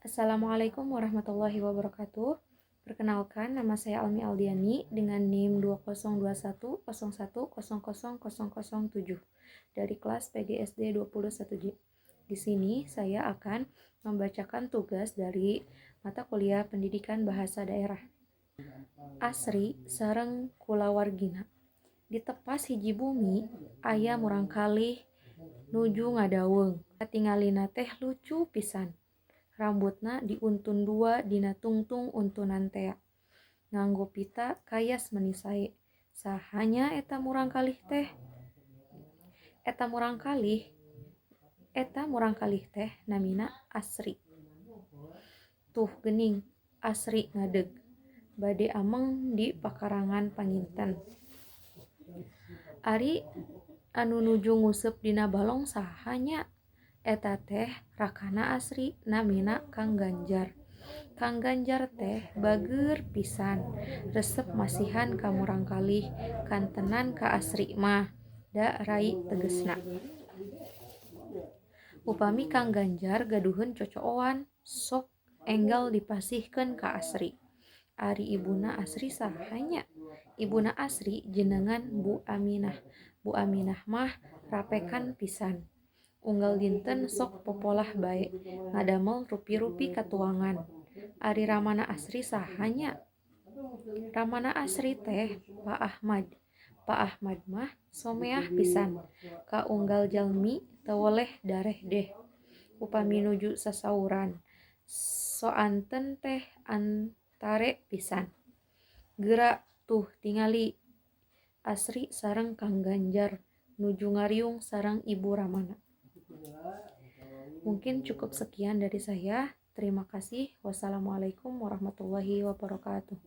Assalamualaikum warahmatullahi wabarakatuh. Perkenalkan, nama saya Almi Aldiani dengan NIM 202101000007 dari kelas PGSD 21J. Di sini saya akan membacakan tugas dari mata kuliah Pendidikan Bahasa Daerah. Asri sareng kulawargina. Di tepas hiji bumi aya murangkalih nuju ngadaweung. Katingalina teh lucu pisan. Rambutna diuntun dua dina tungtung untunan tea. Nganggo pita kayas meni sae. Saha nya eta murangkalih teh? Eta murangkalih teh namina Asri. Tuh geuning, Asri ngadeg. Bade ameng di pakarangan panginten. Ari anu nuju nguseup dina balong saha nya? Eta teh rakana Asri, namina Kang Ganjar. Kang Ganjar teh bageur pisan, resep masihan ka murangkalih, kantenan ka Asri mah, da rai tegesna. Upami Kang Ganjar gaduheun cocooan, sok enggal dipasihkeun ka Asri. Ari ibuna Asri saha nya? Ibuna Asri jenengan Bu Aminah. Bu Aminah mah rapekan pisan. Unggal dinten sok popolah bae, ngadamel rupi-rupi katuangan. Ari ramana Asri saha nya? Ramana Asri teh Pa Ahmad. Pa Ahmad mah someah pisan, ka unggal jalmi teu weleh darehdeh. Upami nuju sasauran, soanten teh antare pisan. Geura tuh tingali, Asri sareng Kang Ganjar nuju ngariung sareng ibu ramana. Mungkin cukup sekian dari saya. Terima kasih. Wassalamualaikum warahmatullahi wabarakatuh.